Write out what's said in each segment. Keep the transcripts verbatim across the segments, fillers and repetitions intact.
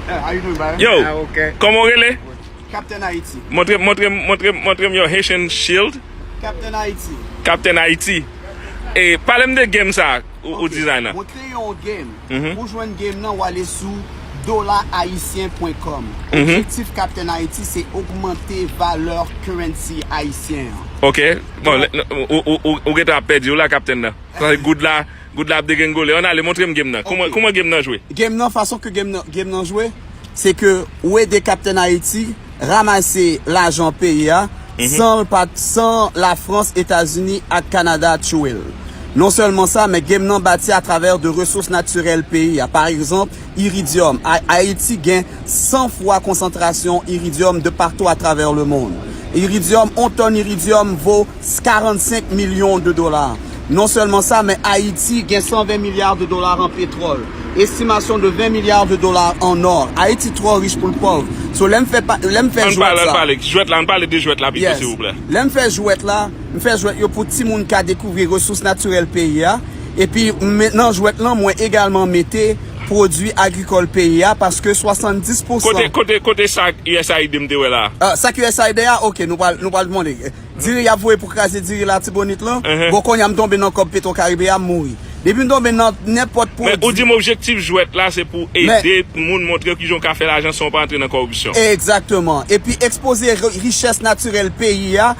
How you doing, Byron? Yo, Ah, ok. Kòman w rele? Captain Haiti. Montre, montre, montre, montre m your Haitian shield. Captain Haiti. Captain Haiti. E pale m de game sa ou, ou design nan. Mwen kreye yon game. Mhm. Pou jwenn game nan, w ale sou dola ayisyen pwen kòm. Objektif Captain Haiti se ogmante valè currency ayisyen an. Ok. Bon, le- ou, ou, ou, ou gentan ap pèdi w la, kaptenn nan. Sa se goud la, goud la ap degrengole. Ann ale, montre m game nan. Kouman, Ok. kouman game nan jwe? Game nan, fason ke game nan, game nan jwe, se ke ou ede Captain Haiti ranmase lajan peyi a, san l pa, san Lafrans, Etazini ak Kanada tchwe l. Non sèlman sa, men game nan bati atravè de resous natirèl peyi a. Pa egzanp, iridyòm. A- Ayiti gen san fwa konsantrasyon iridyòm de partou atravè le mond. Iridyòm, on tòn iridyòm vo karannsenk milyon de dola. Non sèlman sa, men Ayiti gen san ven milya de dola an petwòl. Estimasyon de ven milya de dola an nò. Ayiti twò rich pou l pòv. So, lè m fè, pa- lè m fè Ann pale, jwèt ann sa. Pale. Jwèt la, ann pale de jwèt la pito, Yes. Silvouplè. Lè m fè jwèt la, m fè jwèt yo pou timoun ka dekouvri resous natirèl peyi a. Epi, m- nan jwèt lan, mwen egalman mete pwodui agrikòl peyi a, paske swasanndis pousan. Kote, kote, kote sa U S A I D m te wè la? Ah, sa ki U S A I D a, ok, nou pral, nou pral mande. Diri y ap voye pou kraze diri Latibonit lan. Mhm. Bon, kounye a m tonbe nan kòb Petro Caribe a, m mouri. Depi m tonbe nan nenpòt Men ou pwodui. Di m objektif jwèt la se pou ede moun, montre yo kijan w ka fè lajan san w pa antre nan kòripsyon. Egzakteman. Epi ekspoze ri- richès natirèl peyi a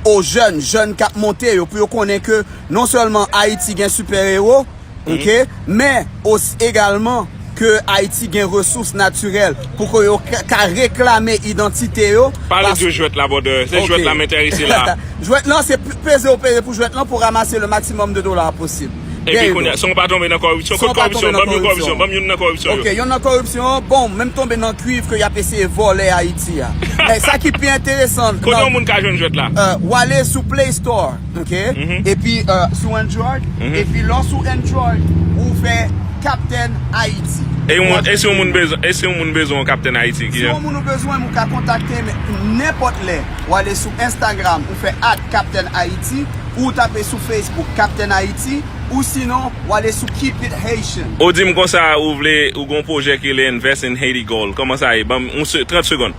o jèn, jèn k ap monte yo, pou yo konnen ke non sèlman Ayiti gen sipè ewo, ok, men osi egalman ke Ayiti gen resous natirèl pou ke yo ka, ka reklame idantite yo. Pale Pas- de jwèt la, brother. Se Ok. Jwèt la m enterese la. Jwèt lan, se p- peze ou peze pou jwèt lan pou ranmase le maksimòm de dola posib. Epi kounye a, san w pa tonbe nan kòripsyon, San kot w pa kòripsyon, tonbe nan ban m yon kòripsyon, kòripsyon. Ban m yon nan kòripsyon Ok, yo. Yon nan kòripsyon, bon, menm tonbe nan kwiv ke y ap eseye vòlè Ayiti a. Men sa ki pi enteresan, Kote nan- yon moun ka jwenn jwèt la? Euh, w ale sou Play Store, ok? Mhm. Epi euh, sou Android, Mhm. Epi lò sou Android, ou fè Captain Haiti. E yon moun, e si yon moun bezwen, e si yon moun bezwen yon Captain Haiti Si ki yon moun ou bezwen, ou ka kontakte m nenpòt lè. W ale sou Instagram, ou fè at Captain Haiti, ou tape sou Facebook Captain Haiti, ou sinon, w ale sou Keep It Haitian. Ou di m konsa ou vle, ou gon pwojè ki le Invest in Haiti Gold. Kòman sa ye? Ban m yon se- trant segonn.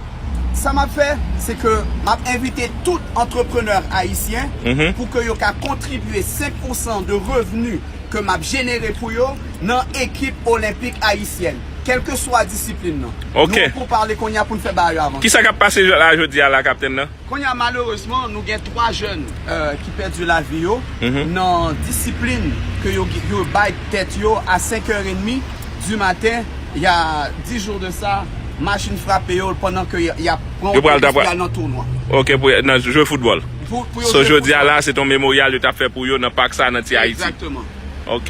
Sa m ap fè, se ke m ap envite tout antreprenè ayisyen Mhm. pou ke yo ka kontribye senk pousan de revni ke m ap jenere pou yo nan ekip olenpik ayisyèn, kèlkeswa disiplin nan. Ok. Nou pou pale kounye a pou n fè bagay yo avanse. Kisa k ap pase la jodi a la, kaptenn nan? Kounye a, malerezman, nou gen twa jèn euh, ki pèdi lavi yo Mhm. nan disiplin ke yo, yo bay tèt yo a senk è edmi di maten, y a dis jou de sa, machin frape yo pandan ke y a, y a pran Yo pral otobis dapre- pou y al nan tounwa. Ok, pou nan jwe foutbòl. Pou, pou yo So jwe jodi a foutbòl. La, se ton memoryal yo t ap fè pou yo nan pak sa nan Ti Ayiti. Egzakteman. Ok.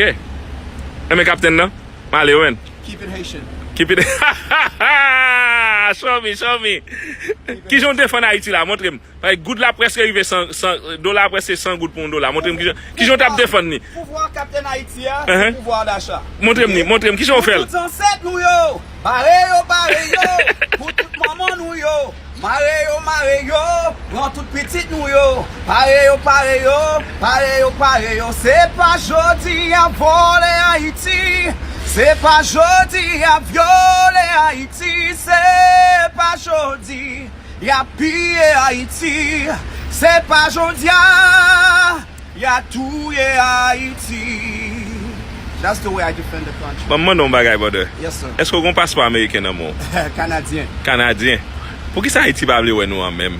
Enben, kaptenn nan, m ale, wen. Keep it Haitian. Keep it. Show me, show me. Kijan w defann Ayiti la? Montre m. Paske goud la prèske rive san, san, dola prèske san goud pou yon dola. Montre m kijan, kijan w t ap defann li. Pouvwa Captain Haiti a, Uh-huh. se pouvwa dacha. Montre m li, montre m kijan w fè l. Tout zansèt nou yo, pare yo, pare yo. Pou tout manman nou yo, mare yo, mare yo. Pran tout pitit nou yo, pare yo, pare yo, pare yo, pare yo. Se pa jodi a vòlè Ayiti, se pa jodi a vyole Ayiti, se pa jodi y a piye Ayiti, se pa jodi a y a touye Ayiti. That's the way I defend the country. Ban m mande yon bagay, brother. Yes, sir. Èske w gon paspò ameriken nan men w? Kanadyen. Kanadyen. Poukisa Ayiti pa vle wè nou an menm?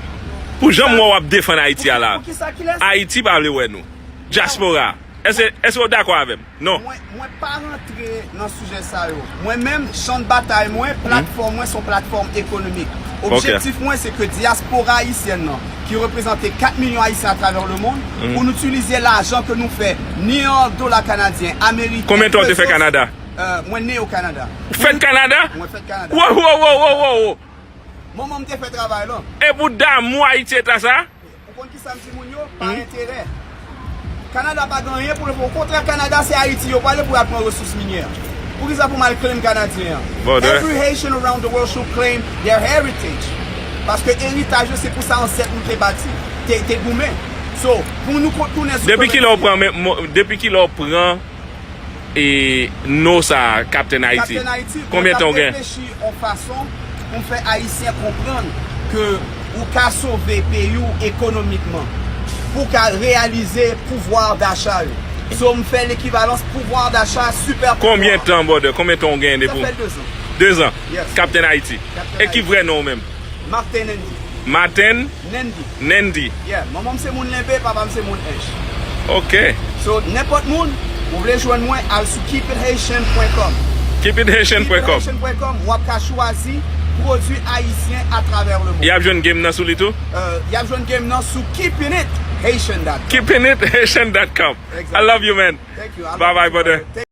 Pou jan m wè w ap defann Ayiti a la. Poukisa ki lè Ayiti pa vle wè nou. Dyaspora. Èske, èske w dakò avè m? Non. Mwen, mwen pa rantre nan sijè sa yo. Mwen menm, chan batay mwen, platfòm mwen se yon platfòm ekonomik. Ok. Objektif mwen se ke dyaspora ayisyèn nan, ki reprezante kat milyon ayisyen atravè le mond, pou nou itilize lajan ke nou fè, ni an dola kanadyen, ameriken, Konbyen tan w te fè pesos. Kanada? Euh, mwen ne o Kanada. Ou fèt Kanada? Mwen fèt Kanada. Wo, wo, wo, wo, wo, wo. Manman m te fè travay lan. E pou damou Ayiti eta sa? Ou konn ki sa m di moun yo? Pa enterè. Kanada pa gen anyen pou l fè. Okontrè, Kanada se Ayiti yo prale pou y al pran resous minyè. Poukisa pou m al claim Kanadyen an? Brother. Every Haitian around the world should claim their heritage. Paske eritaj yo se pou sa ansèt nou te bati, te, te goumen. So, pou nou kon- tounen sou Depi koloni- kilè w pran men- mo- depi kilè w pran e non sa a, Captain Haiti? Captain Haiti, Konbyen tan w gen? Reflechi yon fason pou m fè Ayisyen konprann ke ou ka sove peyi w ekonomikman, pou w ka reyalize pouvwa dacha yo. So, m fè lekivalans pouvwa dacha super. Konbyen tan, brother? Konbyen tan w gen depi? Sa fè dezan. Dezan. Yes. Captain Haiti. Captain E ki Haiti. Vrè non w menm? Martin Nandy. Martin Nandy. Nandy. Yeah, manman m se moun Lenbe, papa m se moun Ench. Ok. So, nenpòt moun, ou vle jwenn mwen, al sou keep it haitian point com. Keep it haitian point com. Keep it haitian point com, w ap ka chwazi pwodui ayisyen atravè le mond. Y ap jwenn game nan sou li tou? Euh, y ap jwenn game nan sou keeping it haitian dot com. Keeping it haitian dot com. Exactly. I love you, man. Thank you. I love Bye bye, you too, brother. Thank